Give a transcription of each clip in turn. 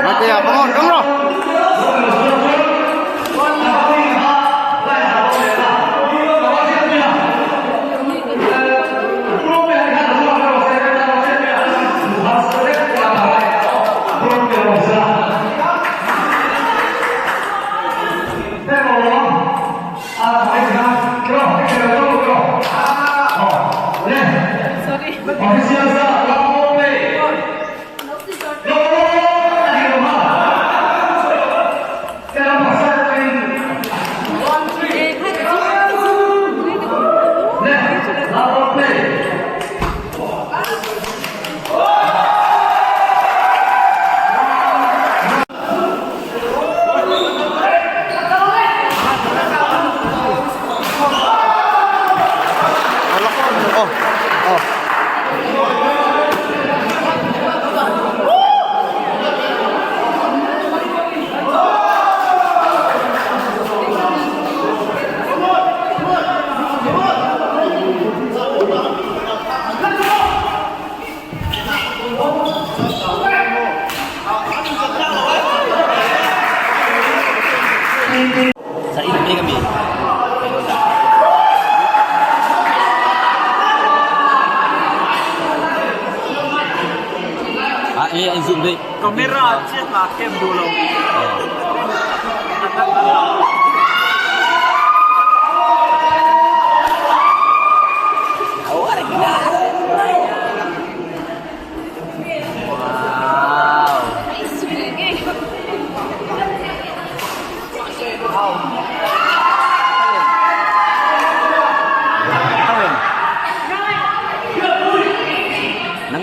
Matea, come on, come on. Oh, oh. Sa ilog kami. Ah, eh, ang zoom deh. Camera chiếc là kem đồ lồng. Wow. Nang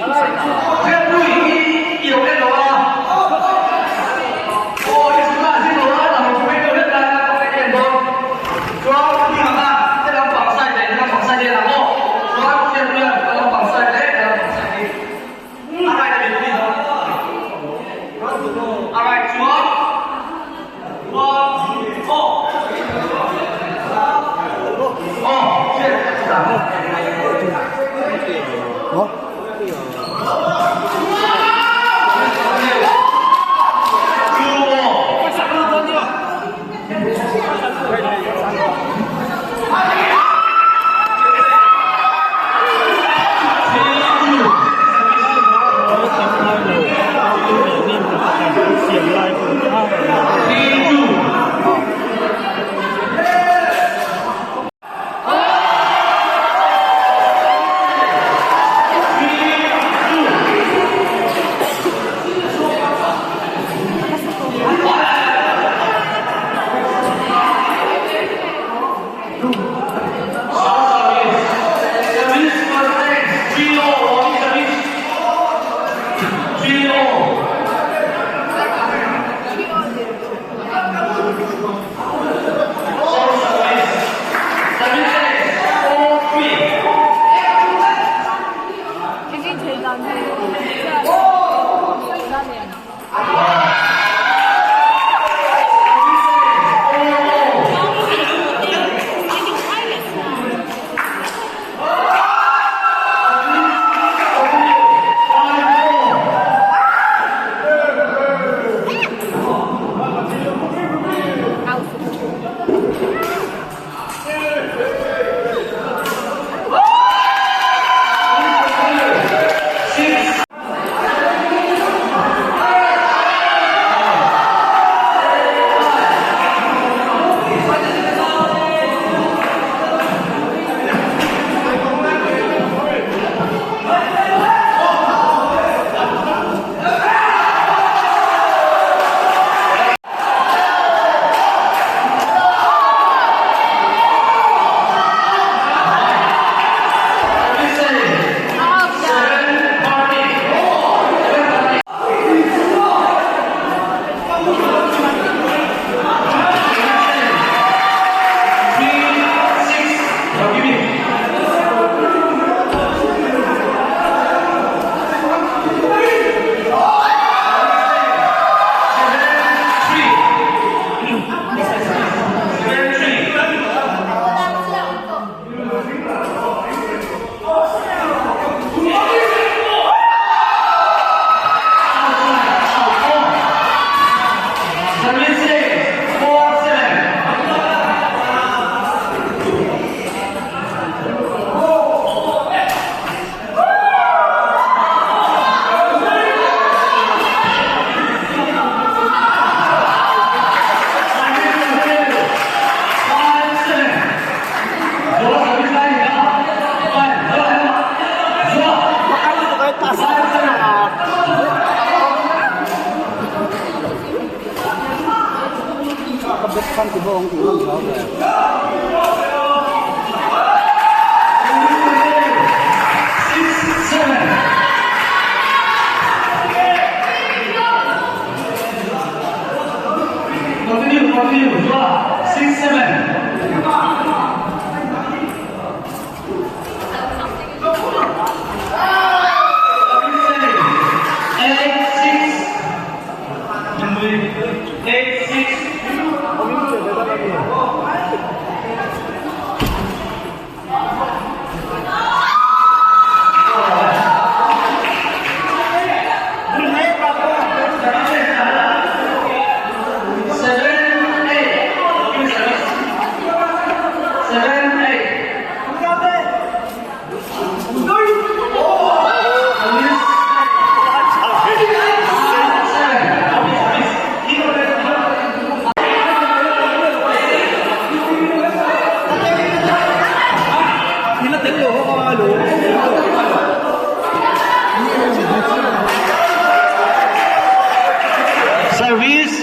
Service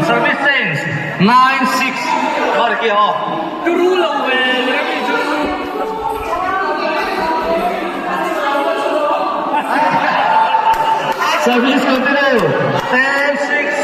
Service change 9 6 Service continue 10 6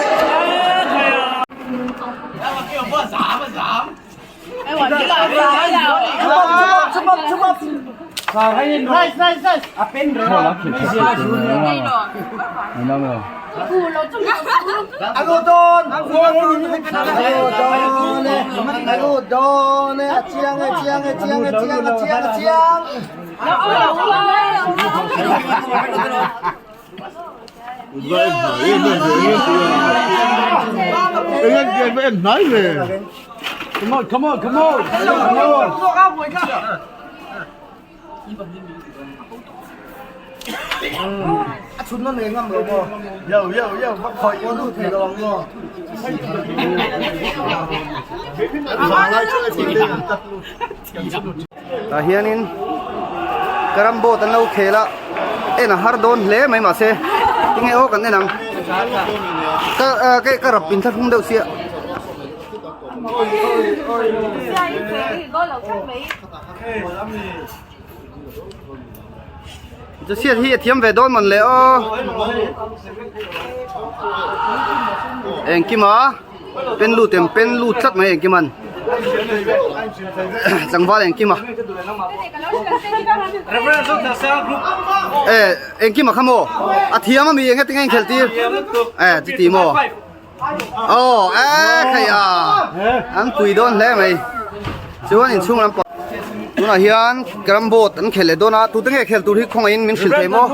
Come on, come on, come on. Come on. Tah hianin carrom board an lo khel a en a har dawn hle mai mahse tinge aw kan en ang ka ah ka rap inthlahrung deuh sia. Chhiat hi a thiam ve dawn man le aw engkima pen lut em pen lut tlat mai engkiman tlangval engkima eh engkima kha maw a thiam ami eng heti nge inkhelh tir eh chuti maw Aw e khai a an pui dawn hle mai chuan inchhung lam pang tunah hian carrom board an khelh leh dawn a tute nge khel tur hi khawngaihin min hrilh thei maw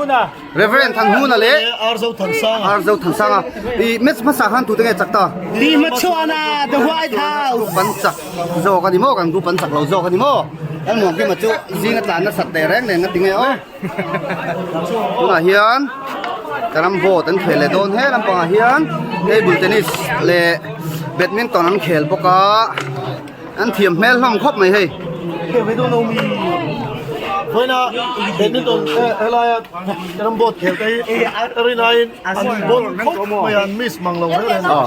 Reverend Thanhmuna leh Arzo Thansanga Arzo Thansanga ih match hmasa khan tute nge chak ta Ni Hmachhuana The White House group an chak zawk a ni maw kan group an chak lo zawk a ni maw kan Muankima chu zinga tlan nasat teh reng nen a ti nge aw. Tunah hian carrom board an khel leh dawn he lampangah hian table tennis leh badminton an khel bawk a an thiam hmel hlawm khawp mai hei. Vawiina badminton helaia carrom board khel te hi a rinaiin an ball khawp mai a an miss mang lo reng reng a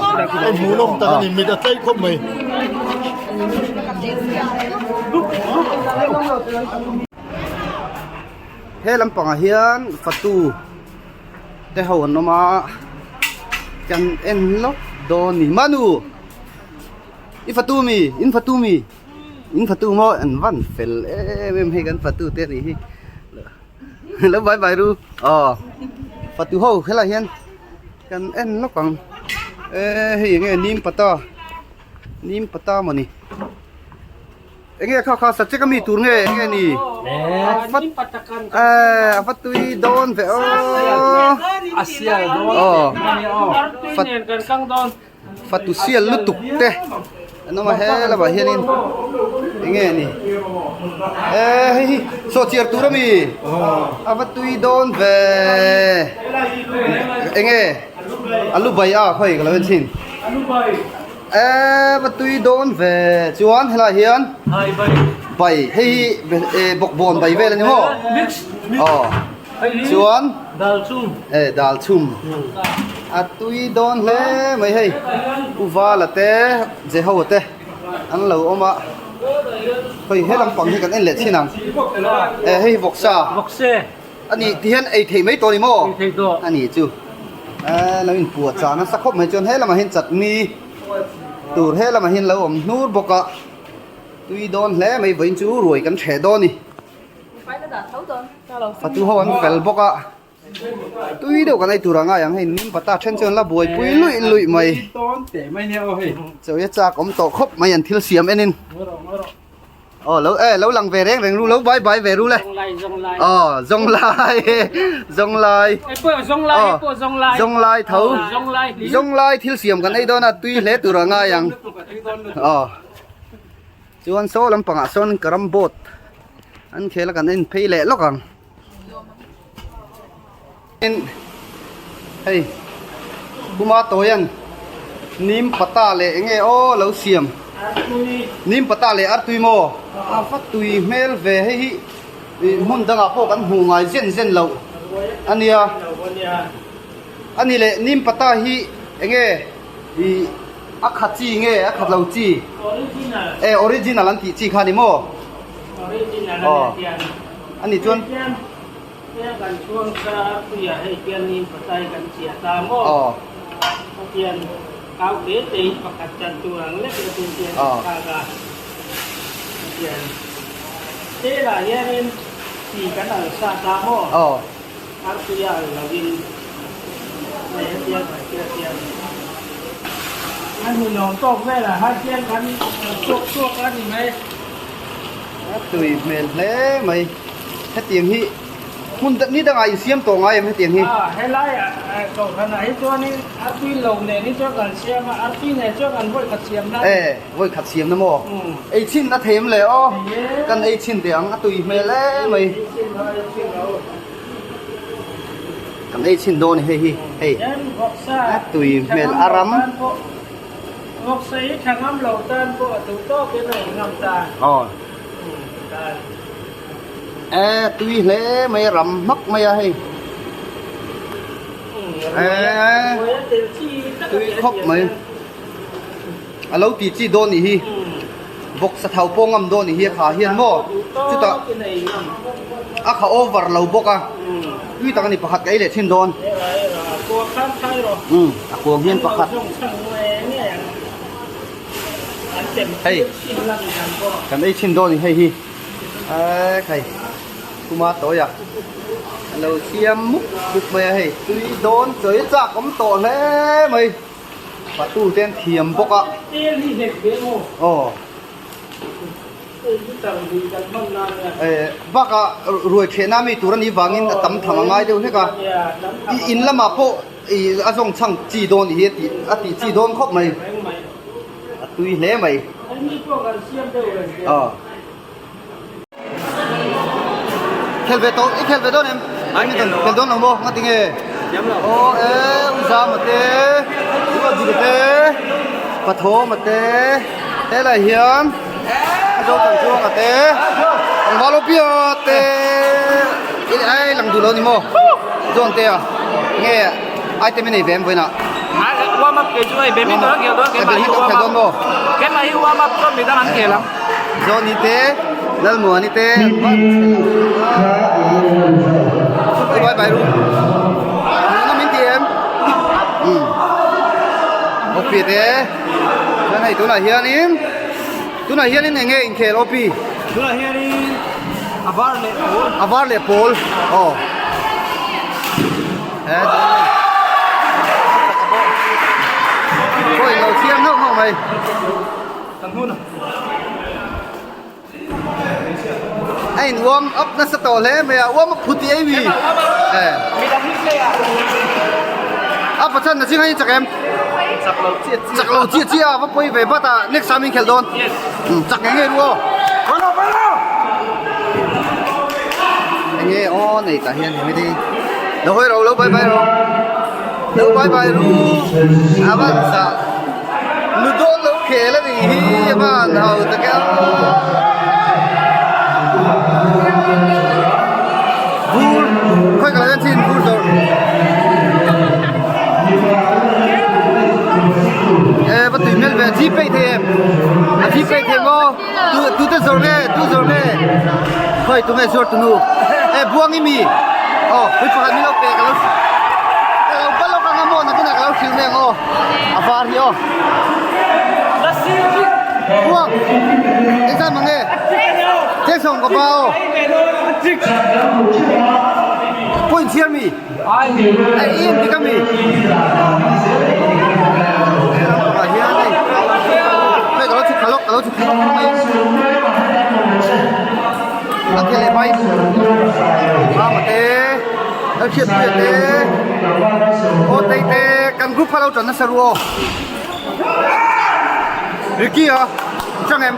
hei hmuhnawm tak a ni mit a tlai khawp mai. He lampangah hian fatu te ho an awm a kan en lawk dawn ni manu i fatu mi in fatu mi in fatu maw an van fel em em hei kan fatu te anih hi lo bai bai ru aw fatu ho helaiah hian kan en lawk ang eh hei eng nge nim pata nim pata mawni. Enge kha kha sachek ami tur nge enge ni eh a va tui dawn ve aw a sial dawn aw fat fatu sial lutuk te an awm a he lamah hianin enge ni eh hei hi saw chiar tur ami a va tui dawn ve enge alu bai a khawi ka lo en chhin Eee va tui dawn ve chuan helaiah hian bai hei hi bawkbawn bai vel a ni maw aw chuan eh dal chhum. A tui dawn hle mai hei Uvala te Jeho te an lo awm a hei he lampang hi kan en leh chin ang e hei hi vawksa ani ti hian ei thei mai tawh ni maw ani chu e lo in puah chah nasa khawp mai chuan he lamah hian chutney tur he lamah hian lo awm hnur bawk a tui dawn hle mai vawiin chu ruai kan hreh dawn a ni fatu ho an fel bawk a. Tui deuh kan ei tur a ngai ang hei nim pata then chuan la buaipui luih luih mai. Chawi a chak awm tawh khawp mai an thil siam enin. Aw lo e lo lang ve reng reng ru lo bai bai ve ru le. Aw zawng lai zawng lai. Zawng lai tho. Zawng lai thil siam kan ei dawn a tui hle tur a ngai ang. Aw chuan saw lampangah sawn carrom board an khel a kan en phei leh lawk ang. Hei Puma Tawian nim pata leh eng nge aw lo siam nim pata leh artui maw a va tui hmel ve hei hi ih hmun dangah pawh kan hmuh ngai zen zen loh a nia a ni leh nim pata hi eng nge ih a kha chi nge a khat lo chi e original an tih chi kha a ni maw aw. A nih chuan. Kan chhuang sa puiah hei hianin patai kan chhiah ta maw? Hetiang kau te te hi pakhat chan tur ang lek lekin hian kan thlak a. Hetiang telah hianin chi kan al sa ta maw? Arpuia al lovin hei hetiang kan hriat hian a hmuhnawm tawk velah khan hian kan chhuak chhuak a ni mai. A tui hmel hle mai. Hetiang hi hmun ni dangah insiam tawh ngai em hetiang hi? A helai ah kohhranah hi chuanin artui lo nen hi chuan kan siam a, artui nen chuan kan vawi khat siam na. E vawi khat siam na maw? Ei chhin a them le aw. Kan ei chhin teh ang a tui hmel e mai. Kan ei chhin dawn a ni hei hi hei a tui hmel a ram. Vawksa hi tha ngam lo tan pawh a duh tawkin a in ngam ta. Aw. E tui hle mai a ram hmak mai a hei. E tui khawp mai. A lo ti chi dawn nih hi. Vawksa thau pawh ngam dawn nih hi a kha hian maw. Chutah a kha over lo bawk a. Tui tak a ni pakhat ka ei leh thin dawn. Umm a kuang hian pakhat. Hei kan ei chhin dawn a ni hei hi eee khai kuma tawi a a lo siam mup mup mai a hei tui dawn chawi chak awm tawh hle mai patu te an thiam bawk a aw eh bakah ruai thehna mi tur a nih vangin a tam tham a ngai deuh hlek a i in lamah pawh ih a zawng chhang chi dawn ih hi a tih a tih chi dawn khawp mai a tui hle mai aw khel ve tawh i khel ve dawn em khel dawn lo maw ngati nge aw e uzama te uaduka te pathawma te helai hian a zo tan chuanga te tlangval awpia te ai lang duh lo ni maw zawn te a nge item i nei ve em vawiinah warm up kei chu hei badminton an khel dawn keimah hi warm up keimah hi warm up chuan midang an khel ang Zawni te Lalmuani te an van chhe lo bye bye ru hmuhnawm min ti em umm OP te chuan hei tunah hianin tunah hianin eng nge inkhel OP tunah hianin a var leh pawl a var leh pawl aw he pawh in lo chhiar nghauh nghauh mai. A in warm up nasa tawh hle mai a warm up phut tih ei mi eh a pachan na ching a in chak em chak lo chiah chiah a va pawi ve vat a next time in khelh dawn chak nge nge ru aw enge aw nei tah hian hemi te lo hawi ro lo bye bye ro lo bye bye ru a van zah. Nu dawn lo khel a nih hi a van ho tak e Vur khawi ka lo en chin vur zawrh. Gpay thei maw? Tu tu te zawr nge? Tu zawr nge? Khoi tu nge zuar tu nu? E buang i mi. Oh, pui pakhat min lo pe ka lo ka lo bal lawk anga maw nakinah ka lo hrilh mai ang aw. A var hi aw. Buang. Engzat mang nge? Cheng sawm ka pa aw. Point chhiar mi. Ai i en dik ami? Helam pangah hian hei hei ka lo chhuk thla lawk ka lo chhuk thla lawk mai a ke leh mai mama te Lalhriatpuia te aw tei te kan group kha lo tan nasa ru aw Ricky a chang em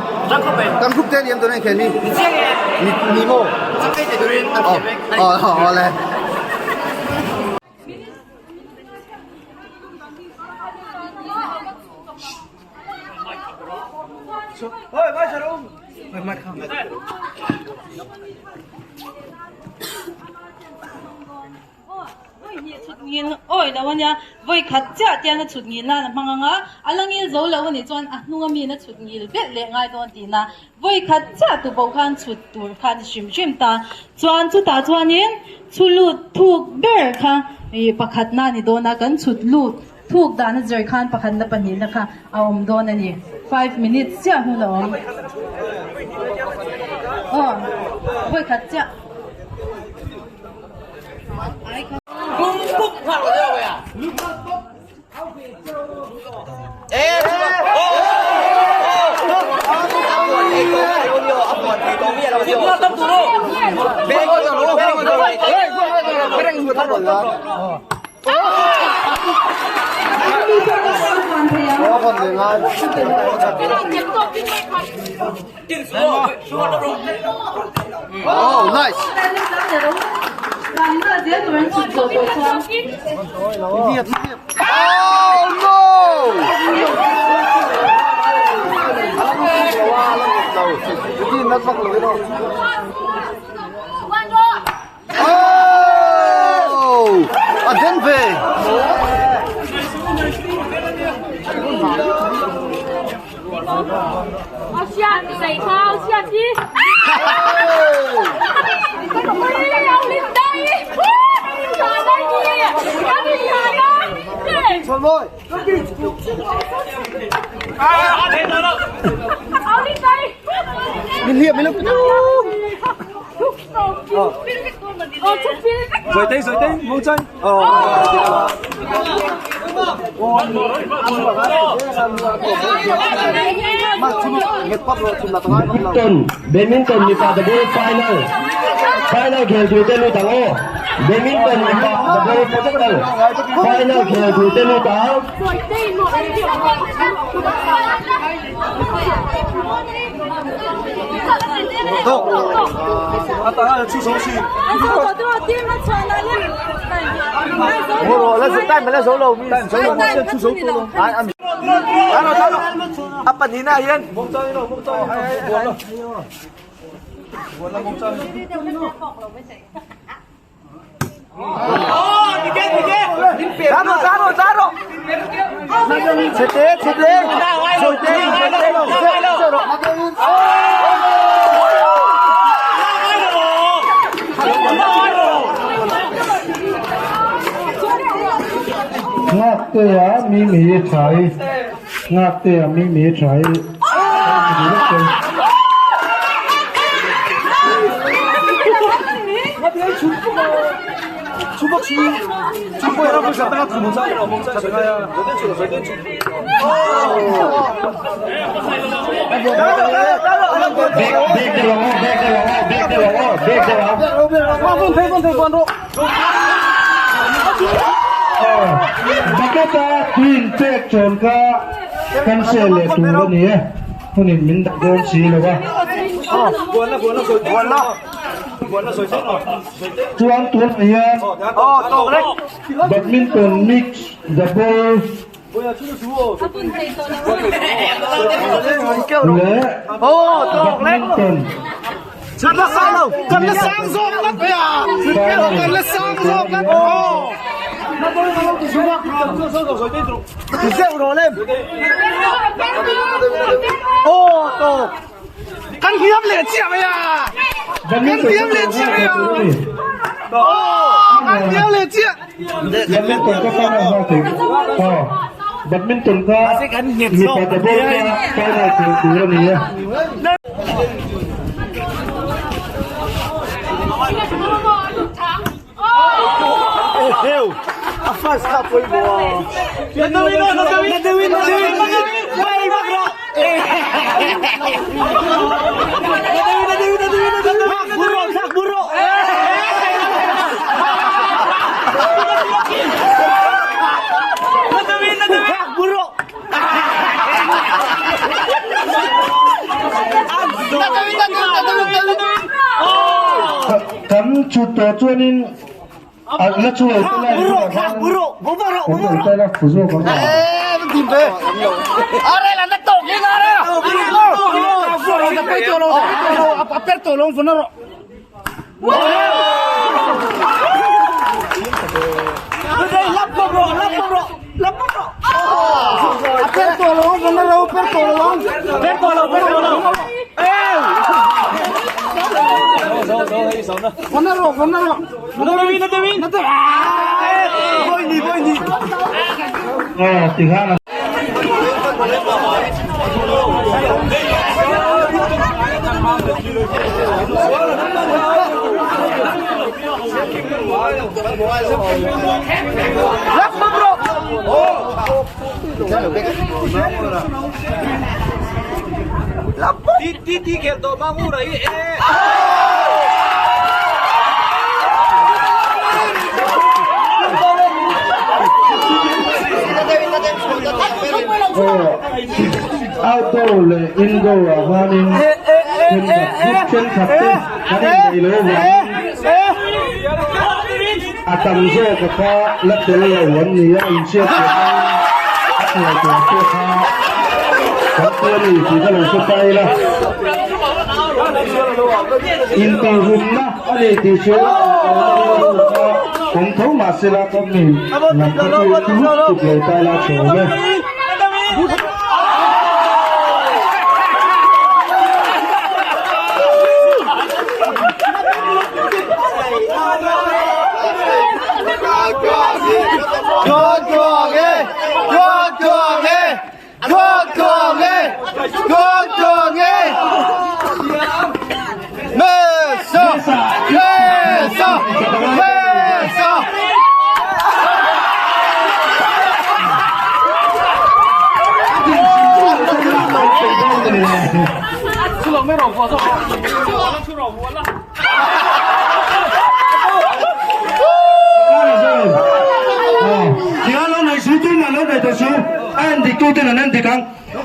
kan group te a ni em tuna inkhel hi ni ni maw aw aw le. Awi lo ania vawi khat chiah tian a chhut ngil nan a hmang anga a la ngil zo lo anih chuan a hnung ami in a chhut ngil belh leh ngai dawn tihna vawi khat chiah tu pawh khan chhut tur kha a ni hrim hrim ta chuan chutah chuanin chhu lut thuk ber kha ih pakhatna a ni dawn a kan chhut lut thuk dan a zir khan pakhatna pahnihna kha a awm dawn a ni five minutes chiah hun a awm aw vawi khat chiah. Oh, nice. Oh no! Oh! A den ve. Min hiệp mình lúc Rồi tay rồi tay, mong chơi. Badminton Badminton mipa double final final khel tur te lut ang aw Badminton mipa double final final khel tur te lut ang. Ngaktea mi mi thai Ngaktea mi mi thai Back back te lo back te lo back te lo back te lo Bucket a tui in pek chawn kha cancel leh tur a ni e hunin min dah dawn si lo a. Chuan tunah hian badminton mix double leh badminton Badminton ka final nghal thei aw badminton kha mipa double kha final thei tur a ni e. Kan chhut tawh chuanin a la chu lo te lai bulah khan kan rawn tel a fu zawk ang a. Aw tikhan a. Outdoor leh indoor ah hianin thenkhat group thenkhat te an inneih loh avangin a tam zawk a kha la tel lo an ni a, inchhiat leh a hnuai tur pawh kha kan ti a ni tih ka lo hre ta ila. Intihhumna a ni tih chu kha awm tho mah sela ka mi lam kha chu lut tuk lo ta ila tha awm e.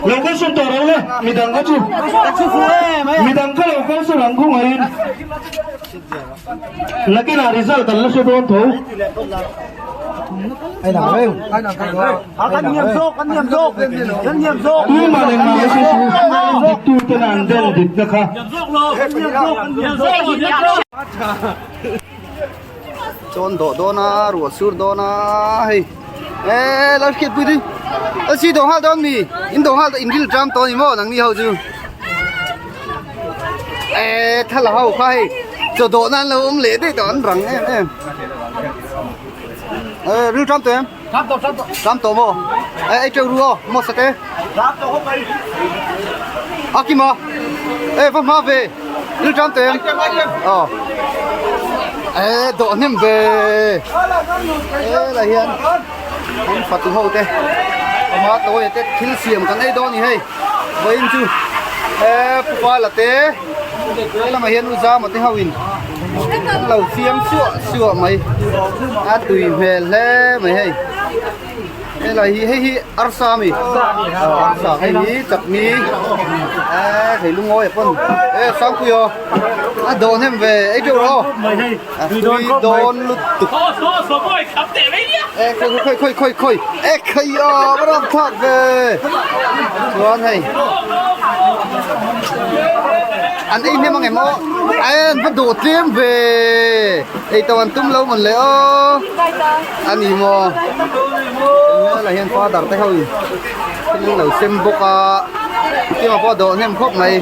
Lo kal sawn tawh ro le, midang kha chu midang kha lo kal sawn ang khawngaihin nakinah result an la hre dawn tho. Tumah engmah la hre su, dik tu ten an den dikna kha. Chawn dawh dawn a, ruah sur dawn a hei eee lo hriat pui ding a si dawh nghal dawn mi in dawh nghal in ril tram tawh a ni maw nangni ho chu eee thla ho kha hei chaw dawh nan lo awm leh daih tawh an rang em em eee ril tram tawh em tram tawh maw eh ei teuh ru aw maw sate a kima eh va hma ve ril tram tawh em aw eh dawh hnem ve eh lah hian an fatu ho te ama tawi te thil siam kan ei dawn a ni hei vawiin chu eh pupa la te helamah hian u zama te ho in an lo siam suah suah mai a tui hmel hle mai hei helai hi hei hi arsa a mi arsa hei hi chutney eh thei lungawi pawn eh sangpui aw a dawh hnem ve ei teuh rawh aw a tui dawn lutuk eh khawi khawi khawi khawi khawi eh khawi aw a rawn thlak ve chuan hei. An ei hnem ang em aw? Ai an va dawh tlem ve. Ei to an tum lo mawn le aw. A ni maw? Hmel ah hian father te ho in thil an lo sem bawk a. Kima pawh a dawh hnem khawp mai.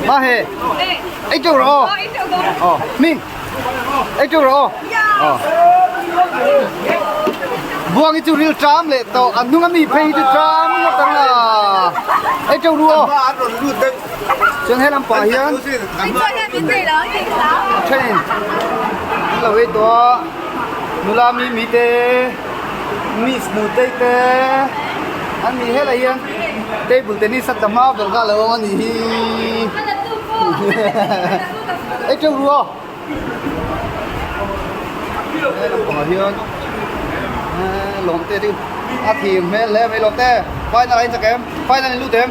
Ba he. Ei teuh rawh aw. Aw Hming. Ei teuh rawh aw. Buang hi chu ril tram leh tawh a hnung ami phei hi chu tram ngawt ang a. Ei teuh ru aw. Chuan he lampah hian thenin an lo ei tawh a nula mi mi te miss nutei te an ni helai hian table tennis a tla hma ber kha a lo awm a nih hi. Ei teuh ru aw. He lampangah hian lawm te chu a thim hmel hle mai lawm te final ah in chak em final in lut em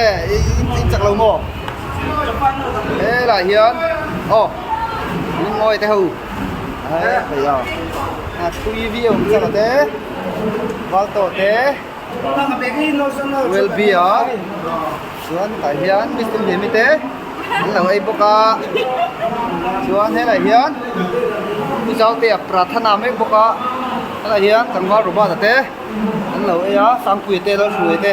e in chak lo maw helaiah hian aw lungmawi te ho hei a a tui viau ang chak te val tawh te well be a. Chuan tah hian Mister Hlimi te an lo ei bawk a, chuan helaiah hian Pu Zautea Prathana mek bawk a, helaiah hian tlangval Robert-a te an lo ei a, Sangpuia te Lalhruaia te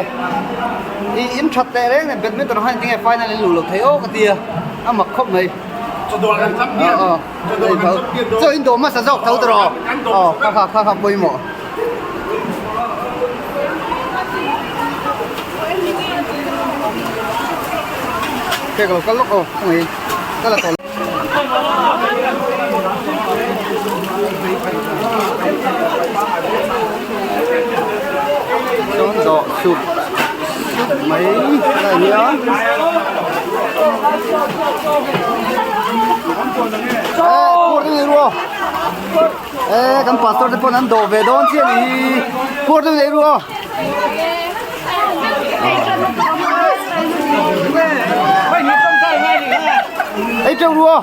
ih in that teh reng nen badminton ah khan engtin nge final in luh loh theih aw ka ti a, a mak khawp mai. Chaw in dawh hmasa zawk tho tawh rawh aw kha kha kha kha pawimawh. Ke ka lo kal lawk aw ka ngei ka la tawh chuan dawh sup sup mai lai hian e kan pastor te pawn an dawh ve dawn chiah a ni hi phur deuh nei ru aw ei teuh ru aw.